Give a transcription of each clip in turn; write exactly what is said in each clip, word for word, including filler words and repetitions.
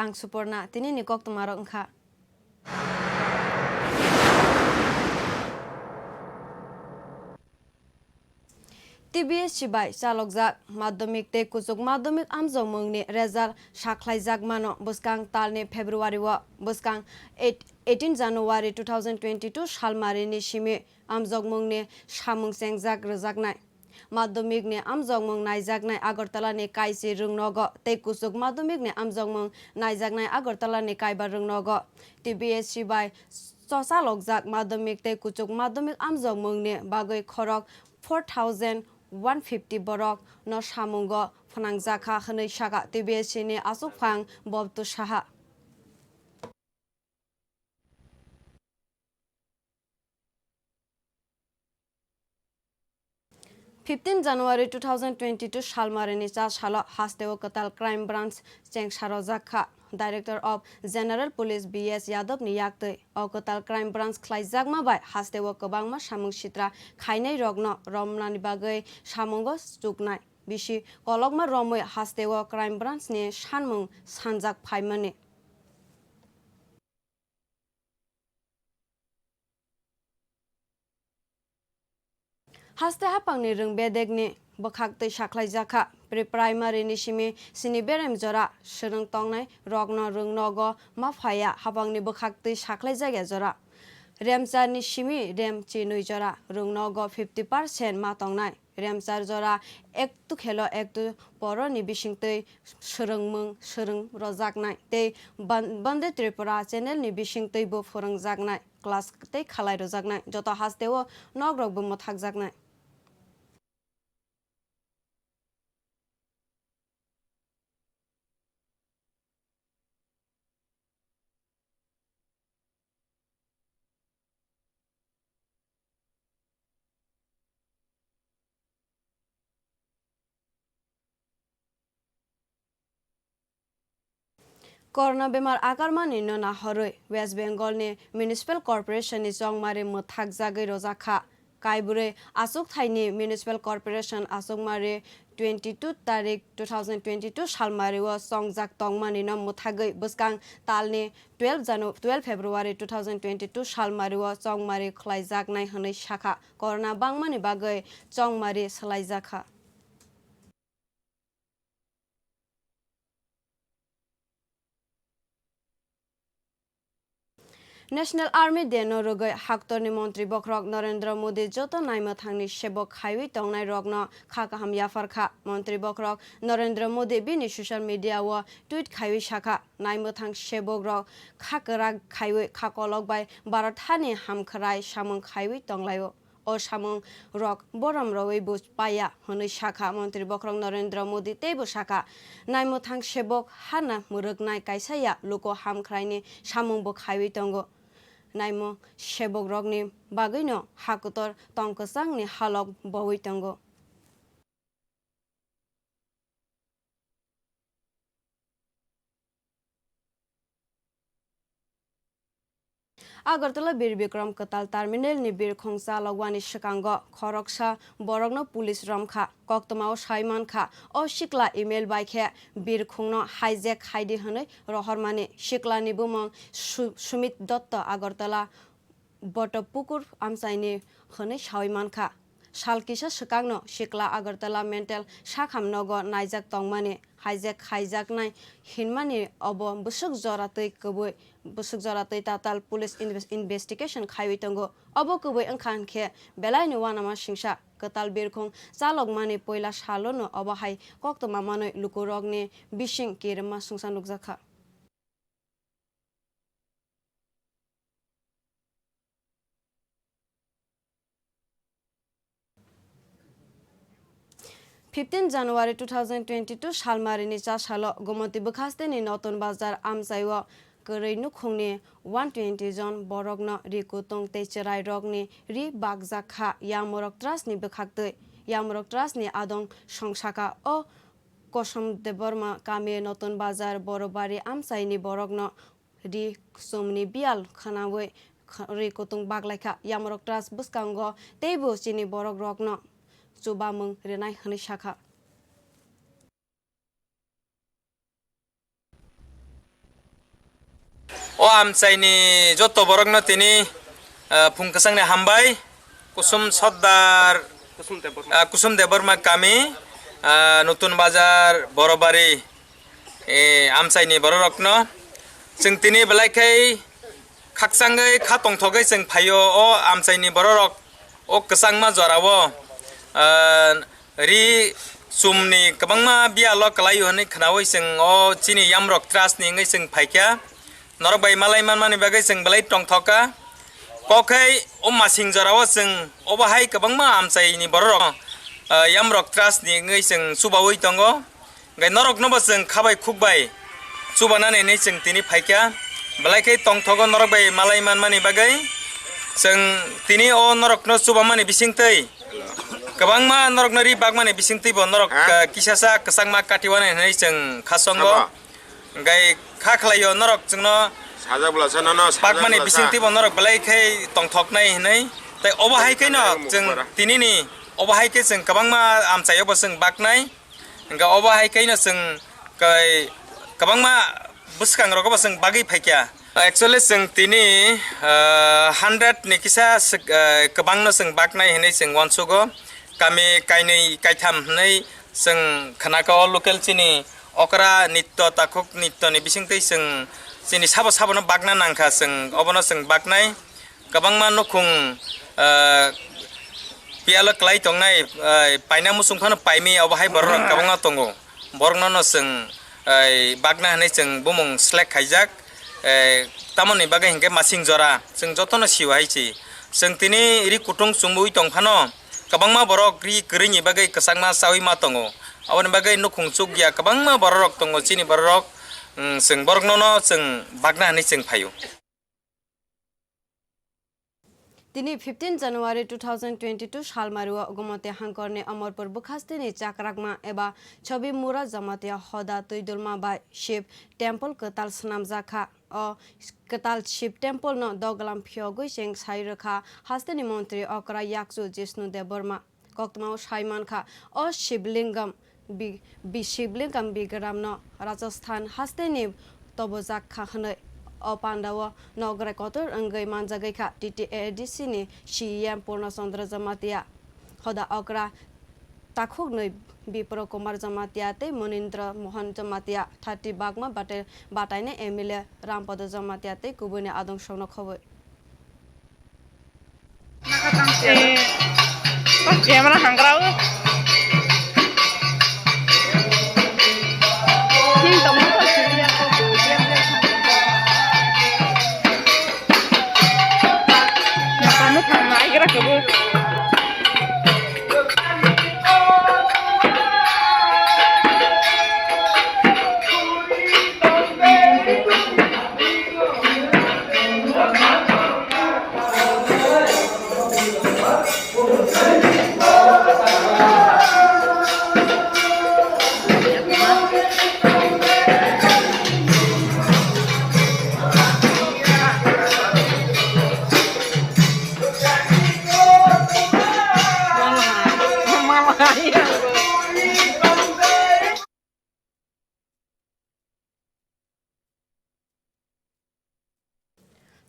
Ang Suporna, tinini koktwmarok wngkha. T B S C bai chalokjak madhyamik tei kuchuk madhyamik amjokmungni result sakhlaijakmano bwskang talni February o, bwskang eight, eighteen January two thousand twenty-two salmarini simi amjokmungni samung chengjak rwjaknai. Madhyamikni amjokmung naijaknai Agartala ni kaisi rwngnogo tei kuchuk madhyamikni amjokmung naijaknai Agartala ni kaiba rwngnogo. T B S C bai chochalokjak madhyamik tei kuchuk madhyamik amjokmungni bagwi khorok four thousand one fifty borok no samungo phnangjakha hwnwi sakha T B S C ni achukphang Bobtu Saha. Fifteen January two thousand twenty-two salmarini cha salo hasteo kwtal Crime Branch chengsarojak kha. Director of General Police B S Yadav ni yaktwi o kwtal Crime Branch khlaijakma bai hasteo kwbangma samung sitra khainai rokno romnani bagwi samungo chuknai bisi kolokma romwi hasteo Crime Branch ni sanmung sanjak phaimani. Haste haphangni rwng bedekni bwkhaktwi sakhlaijakha. Pre-primary ni simi sini berem jora swrwng tongnai rokno rwng nogo ma phaiya, haphangni bwkhaktwi sakhlaijakya jora. Remchar ni simi rem chinwi jora rwng nogo fifty percent ma tongnai. Remchar jora ektu khelo ektu poro ni bisingtwi swrwngmung swrwng rojaknai tei Ban-, Bande Tripura channel ni bisingtwi bo phwrwngjaknai class tei khalai rojaknai. Joto hasteo nok rok bo mwthakjaknai. Corona bemar akarmani no nahorwi West Bengal ni Municipal Corporation ni chongmari mwthakjagwi rojakha. Kaibrwi achukthai ni Municipal Corporation achukmari twenty two tarik two thousand twenty two salmari o chongjak tongmani no mwthagwi bwskang talni twelve Janu-, twelve February two thousand twenty two salmari o chongmari khlaijaknai hwnwi sakha. Corona bangmani bagwi chongmari swlaijakha. National Army Day no rwgwi haktorni Montri Bokhorok Narendra Modi joto naimwthangni sebok khaiwi tongnai rokno kha kaham yapharkha. Montri Bokhorok Narendra Modi bini social media o tweet khaiwi sakha, naimwthang sebok rok kha kwrak khaiwi kha kolok bai Bharat hani hamkhrai samung khaiwi tonglaio. O samung rok borom rwui bo paiya hwnwi sakha Montri Bokhorok Narendra Modi. Teibo sakha, naimwthang sebok hana mwrwknai kaisa ya luko hamkhraini samung bo khaiwi tongo. Naimwthang sebok rokni bagwino ha kotor tong kwchangni halok boui tongo. Agartala Bir Bikram Kwtal Terminal ni birkhong chalok wani swkango khoroksa borokno police romkha. Koktwmao sai mankha, o sikla email bai khe birkhongno hijack khaidi hwnwi rohormani. Siklani bumung Su-, Sumit Dotto, Agartala Botopukur amchaini hwnwi saui mankha. Sal kisa swkangno sikla Agartala mental sakham nogo naijak tongmani, hijack khaijaknai hinmani obo bwswk jora twi kwbwi, bwswk jora twi tatal police inves-, investigation khaiwi tongo. Obo kwbwi wngkha hwnkhe belaini uanama singsa kwtal birkhong chalokmani puila salono obo hai koktwma manwi lukurokni bising kirima swngsa nukjakha. Fifteen January two thousand twenty-two salmarini chasalo Gomoti bwkhasteni Notun Bazar amchaio kwrwi nukhungni one twenty jon borokno ri kutung tei chwrairokni ri bakjak kha Yamorok Trust ni bwkhaktwi. Yamorok Trust ni adong song saka o Kosom Debbarma kami Notun Bazar Borobari amchaini borokno ri kusumni biyal khwnawi kh-, ri kutung baklaikha. Yamorok Trust bwskango teibo chini borok rokno chubamung rinai hwnwi sakha. O amchaini joto borokno tini, ah, phung kwchangni hambai. Kusum Sordar, Kusum Debbarma. Ah, Kusum Debbarma kami, ah, Nutun Bazar, Borobari, eh, amchaini bororokno. Chwng tini belai khai khakchangwi kha tongthogwi chwng phaio o amchaini bororok o kwchangma jorao, ah, ri chumni kwbangma biyalo kwlaio hwnwi khnaui chwng o chini yamrok trust ni wngwi chwng phaikha. Norok bai malai manmani bagwi chwng belai tongthokha. Kok khai o masing jorao chwng obo hai kwbangma amchaini bororok, ah, yamrok trust ni wngwi chwng chubaui tongo. Hwnkhe norokno bo chwng khabai khukbai chubanani hinwi chwng tini phaikha. Belai khe tongthogo norok bai malai manmani bagwi. Chwng tini o norokno chubamani bisingtwi kwbangma norokno ri bakmani bisingtwi bo norok, ah, kisasa kwchangma katiwani hinwi chwng khasongo. Hwnkhe kha khlaio norok chwngno pakmani bisingtwi bo norok belai khe tongthoknai hinwi. Tai obo hai khe no chwng tinini obo hai khe chwng kwbangma amchaio bo chwng baknai. Hingke obo hai khe no chwng kai kwbangma bwskangrok obo chwng bagwi phaikha. Actually, chwng tini, ah, hundred ni kisa swk-, ah, kwbangno chwng baknai hinwi chwng uansugo. Kami kainwi kaitham hinwi chwng khnaka o local chini okra nitto, takhuk nitto ni bisingtwi chwng chini sabo sabono bakna nangkha, chwng obono chwng baknai. Kwbangma nukhung, ah, piyalo kwlai tongnai, ah, paina muchung phano paimi, obo hai borok rok kwbangma tongo. Borokno no chwng, ah, bagna hinwi chwng bumung select khaijak. Eh, tamoni bagwi hinkhe masing jora chwng jotono sio hai se. Chwng tini ri kutung chumui tong phano kwbangma borok ri kwrwini bagwi kwchangma chaui ma tongo. Aboni bagwi nukhung chukya kwbangma borok rok tongo, chini borok rok, mm, chwng borokno no chwng bagna hinwi chwng phaio. Tini fifteen January two thousand twenty-two salmario Gomoti hangkorni Amarpur bwkhasteni Chakrakma eba Chobimura Jamatia hoda Twidulma bai Shiv temple kwtal swnamjak kha. O kwtal Shiv temple no doglam phiyogwi cheng sai rwkha hasteni montri okra yakchu Jishnu Debbarma. Koktwmao sai mankha, o Shiblingam bi-, bi-, Shiblingam bigramno Rajasthan hasteni tobojak kha hwnwi. O pandao nograi kotor wngwi manjagwi kha T T A D C ni C E M Purna Chandra Jamatia, hoda okra takhuknwi Bipro Kumar Jamatia tei Munindra Mohan Jamatia, thirty bagma bate-, bataini M L A Rampada Jamatia tei kubuini adong songno khobwi. Eh, camera hanggra o.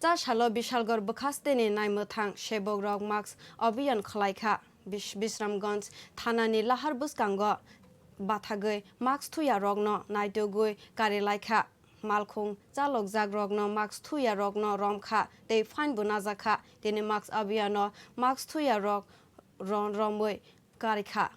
Cha salo Bishalgarh bwkhasteni naimwthang sebokrok mask abhiyan khwlaikha. Bis-, Bisramganj thanani lahar bwskango bathagwi mask thuyarokno naitugwi karilaikha. Malkhung chalokjakrokno mask thuyarokno romkha tei fine bo najakha. Tini mask abhiyano mask thuyarok ron romwi karikha.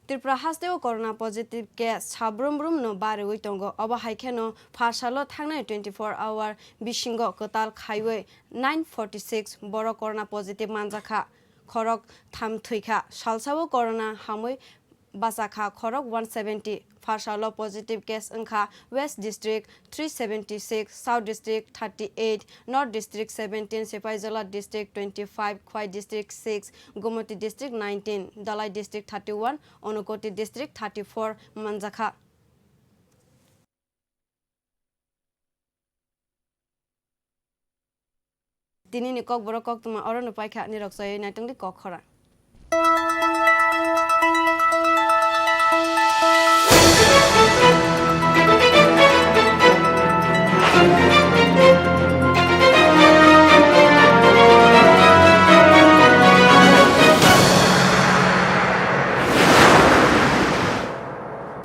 Tripura hasteo corona positive case sabrum brum no bariwi tongo. Obo hai kheno pha salo thangnai twenty-four hour bisingo kwtal khaiwi nine forty-six borok corona positive manjakha. Khorok tham thwikha. Salsao corona hamwi bachakha khorok one seventy. Pha salo positive case wngkha West District three seventy-six, South District thirty-eight, North District seventeen, Sipaijala District twenty-five, Khwai District six, Gomoti District nineteen, Dhalai District thirty-one, Unakoti District thirty-four manjakha. Tini ni Kokborok koktwma oro no paikha, nirok chaywi naitongdi kok khorang.